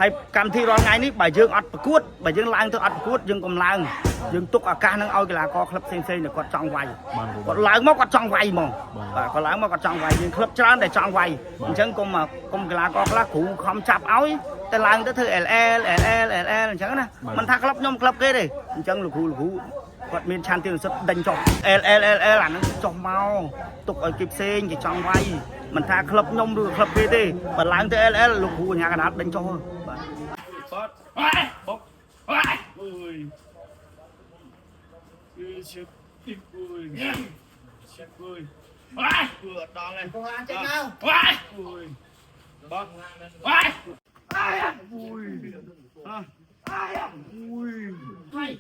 ហើយកម្មវិធីរាល់ថ្ងៃនេះបើយើងអត់ប្រកួតបើយើងឡើងទៅអត់ប្រកួតយើងកុំឡើងយើងទុកឱកាសហ្នឹងឲ្យកីឡាករក្លឹបផ្សេងៗដែលគាត់ចង់វាយ បាទគ្រូ គាត់ឡើងមកគាត់ចង់វាយហ្មង បាទ បាទគាត់ឡើងមកគាត់ចង់វាយមានក្លឹបច្រើនដែលចង់វាយ បាទ អញ្ចឹងកុំកុំកីឡាករខ្លះគ្រូខំចាប់ឲ្យតែឡើងទៅធ្វើ LL LL LL អញ្ចឹងណា បាទ មិនថាក្លឹបខ្ញុំក្លឹបគេទេអញ្ចឹងលោកគ្រូលោកគ្រូគាត់មានឆន្ទានុសិទ្ធិដេញចុះ L L L L អាហ្នឹងចុះមកទុកឲ្យគេផ្សេងគេចង់វាយមិនថាក្លឹបខ្ញុំឬក្លឹបគេទេបើឡើងទៅ L L លោកគ្រូអាជ្ញាកណ្ដាលដេញចុះបាទ បុកអើយគឺជិបទីអើយជិបអើយអឺអត់ដល់ទេ កងឡានចេញមក អើយបកអើយអុយអុយ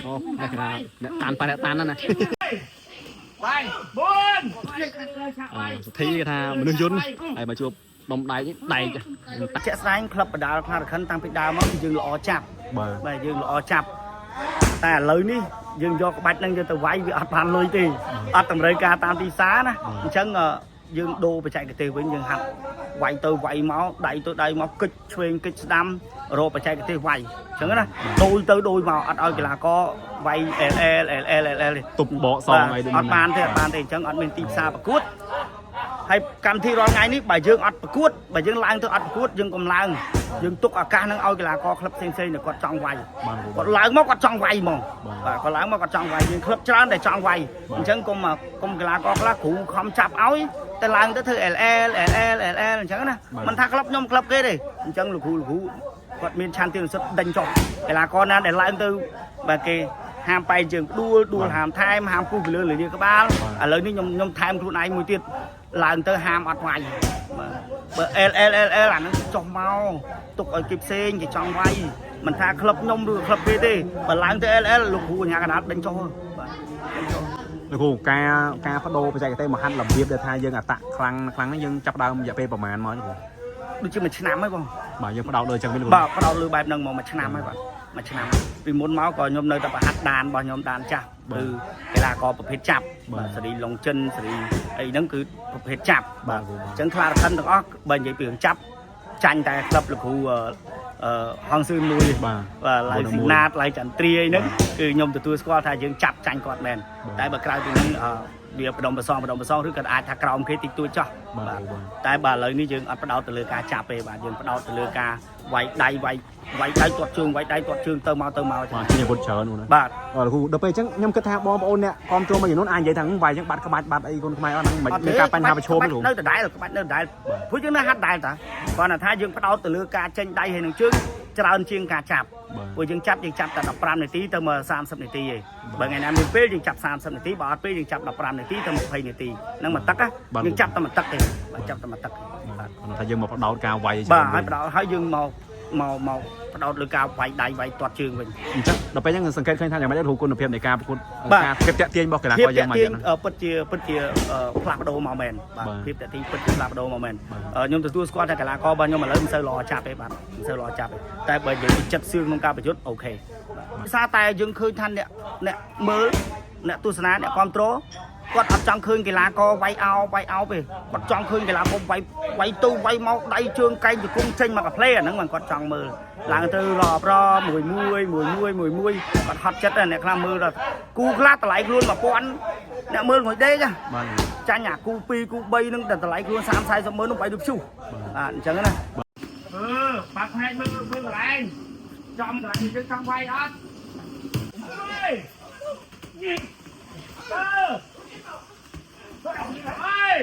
អូអ្នកណាអ្នកតានប៉ះអ្នកតានហ្នឹងណា បាយ4 អឺសុធីគេថាមនុស្សយន្តហើយមកជួបដុំដែកនេះដែក ជាក់ស្ដែងក្លឹបបដាល់ខ្លារខិនតាំងពីដើមមកគឺយើងល្អចាប់ បាទ បាទយើងល្អចាប់តែឥឡូវនេះយើងយកក្បាច់ហ្នឹងយកទៅវាយវាអត់បានលុយទេអត់តម្រូវការតាមទីផ្សារណាអញ្ចឹងយើងដូរបច្ចេកទេសវិញយើងហាត់វាយទៅវាយមកដៃទៅដៃមកគិចឆ្វេងគិចស្ដាំរកបច្ចេកទេសវាយអញ្ចឹងណាដូចទៅដូចមកអត់ឲ្យកីឡាករវាយ L L L L L L ទេ ទប់បកសងអីដូច អត់បានទេអត់បានទេអញ្ចឹងអត់មានទីផ្សារប្រកួតហើយកម្មវិធីរាល់ថ្ងៃនេះបើយើងអត់ប្រកួតបើយើងឡើងទៅអត់ប្រកួតយើងកុំឡើងយើងទុកឱកាសហ្នឹងឲ្យកីឡាករក្លឹបផ្សេងៗដែលគាត់ចង់វាយ បាទគ្រូ គាត់ឡើងមកគាត់ចង់វាយហ្មង បាទ បាទគាត់ឡើងមកគាត់ចង់វាយមានក្លឹបច្រើនដែលចង់វាយ បាទ អញ្ចឹងកុំកុំកីឡាករខ្លះគ្រូខំចាប់ឲ្យតែឡើងទៅធ្វើ L L L L L L អញ្ចឹងណាមិនថាក្លឹបខ្ញុំក្លឹបគេទេអញ្ចឹងលោកគ្រូលោកគ្រូគាត់មានឆន្ទានុសិទ្ធិដេញចុះកីឡាករណាដែលឡើងទៅបាទគេហាមបែកជើងដួលដួលហាមថែមហាមគូសពីលើលើក្បាលឥឡូវនេះខ្ញុំខ្ញុំថែមខ្លួនឯងមួយទៀតឡើងទៅហាមអត់វាយបាទបើ L L L L អាហ្នឹងចុះមកទុកឲ្យគេផ្សេងគេចង់វាយមិនថាក្លឹបខ្ញុំឬក្លឹបគេទេបើឡើងទៅ L L លោកគ្រូអាជ្ញាកណ្ដាលដេញចុះបាទដេញចុះ លោកគ្រូការការបដូរបច្ចេកទេសមកហាត់របៀបដែលថាយើងអតៈខ្លាំងខ្លាំងហ្នឹងយើងចាប់ដើមរយៈពេលប្រហែលមកលោកគ្រូ ដូចជាមួយឆ្នាំហើយបង បាទយើងផ្ដោតលើអញ្ចឹងវិញលោកគ្រូ បាទផ្ដោតលើបែបហ្នឹងមកមួយឆ្នាំហើយបាទមួយឆ្នាំពីមុនមកក៏ខ្ញុំនៅតែប្រហាត់ដានរបស់ខ្ញុំដានចាស់គឺកីឡាករប្រភេទចាប់បាទសេរីឡុងចិនសេរីអីហ្នឹងគឺប្រភេទចាប់ បាទគ្រូ អញ្ចឹងខ្លារខិនទាំងអស់បើនិយាយពីរឿងចាប់ចាញ់តែក្លឹបលោកគ្រូអឺអឺហងសឿនមួយ បាទ បាទឡៃស៊ីណាតឡៃចន្ទ្រាអីហ្នឹងគឺខ្ញុំទទួលស្គាល់ថាយើងចាប់ចាញ់គាត់មែន បាទ តែបើក្រៅពីហ្នឹងអឺវាបដុំប្រសងបដុំប្រសងឬក៏អាចថាក្រោមគេតិចតួចចោះ បាទគ្រូបាទ តែបើឥឡូវនេះយើងអត់ផ្ដោតទៅលើការចាប់ទេបាទយើងផ្ដោតទៅលើការវាយដៃវាយវាយដៃទាត់ជើងវាយដៃទាត់ជើងទៅមកទៅមកចឹង បាទជាអាវុធច្រើននោះណា បាទ អឺលោកគ្រូដល់ពេលអញ្ចឹងខ្ញុំគិតថាបងប្អូនអ្នកគាំទ្រមួយចំនួនអាចនិយាយថាវាយអញ្ចឹងបាត់ក្បាច់បាត់អីគុនខ្មែរអត់ហ្នឹងមិនមានការបញ្ហាប្រឈមទេគ្រូ នៅដដែលក្បាច់នៅដដែលព្រោះយើងនៅហាត់ដែរតាគ្រាន់តែថាយើងផ្ដោតទៅលើការចេញដៃហើយនឹងជើងច្រើនជាងការចាប់ បាទ ព្រោះយើងចាប់យើងចាប់តែ15នាទីទៅមក30នាទីឯងបើថ្ងៃណាមានពេលយើងចាប់30នាទីបើអត់ពេលយើងចាប់15នាទីទៅ20នាទីហ្នឹងមួយទឹកណា បាទ យើងចាប់តែមួយទឹកទេបាទចាប់តែមួយទឹកទេបាទ គាត់ថាយើងមកផ្ដោតការវាយ បាទហើយផ្ដោតហើយយើងមកមកមកផ្ដោតលើការវាយដៃវាយទាត់ជើងវិញ អញ្ចឹងដល់ពេលអញ្ចឹងសង្កេតឃើញថាយ៉ាងម៉េចគ្រូគុណភាពនៃការប្រកួត បាទ ការភាពតាក់ទាញរបស់កីឡា ភាព ករយើង តាក់ទាញ មកយ៉ាងណា ពិតជាពិតជាផ្លាស់ប្ដូរមកមែនបាទ បាទ ភាពតាក់ទាញពិតជាផ្លាស់ប្ដូរមកមែន បាទ ខ្ញុំទទួលស្គាល់ថាកីឡាកររបស់ខ្ញុំឥឡូវមិនសូវល្អចាប់ទេបាទមិនសូវល្អចាប់ទេតែបើនិយាយពីចិត្តសឿងក្នុងការប្រយុទ្ធ OK បាទភាសាតែយើងឃើញថាអ្នកអ្នកមើលអ្នកទស្សនាអ្នកគ្រប់គ្រងគាត់អត់ចង់ឃើញកីឡាករវាយអោវាយអោទេគាត់ចង់ឃើញកីឡាករវាយវាយទៅវាយមកដៃជើងកែងជង្គង់ចេញមកកាផ្លេអាហ្នឹងមិនគាត់ចង់មើលឡើងទៅរอบរមួយមួយមួយមួយមួយមួយគាត់ហត់ចិត្តដែរអ្នកខ្លះមើលដល់គូខ្លះតម្លៃខ្លួន1000អ្នកមើលមួយដេកហ៎ បាទ ចាញ់អាគូ2គូ3ហ្នឹងតែតម្លៃខ្លួន30 40ម៉ឺននោះបាយដូចព្យុះបាទអញ្ចឹងណា អឺបាក់ផ្នែកមើលមើលកន្លែងចំកន្លែងយើងចង់វាយអត់អើយអឺអើយ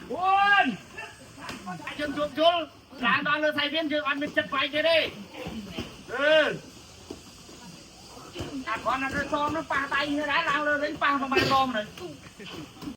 4យើងជួបជុលឡើងដល់លើសៃវៀនយើងអត់មានចិត្តវាយគេទេអឺអាគាត់ណាទៅសមនោះប៉ះដៃគ្នាដែរឡើងលើវិញប៉ះប្រហែលដងហ្នឹង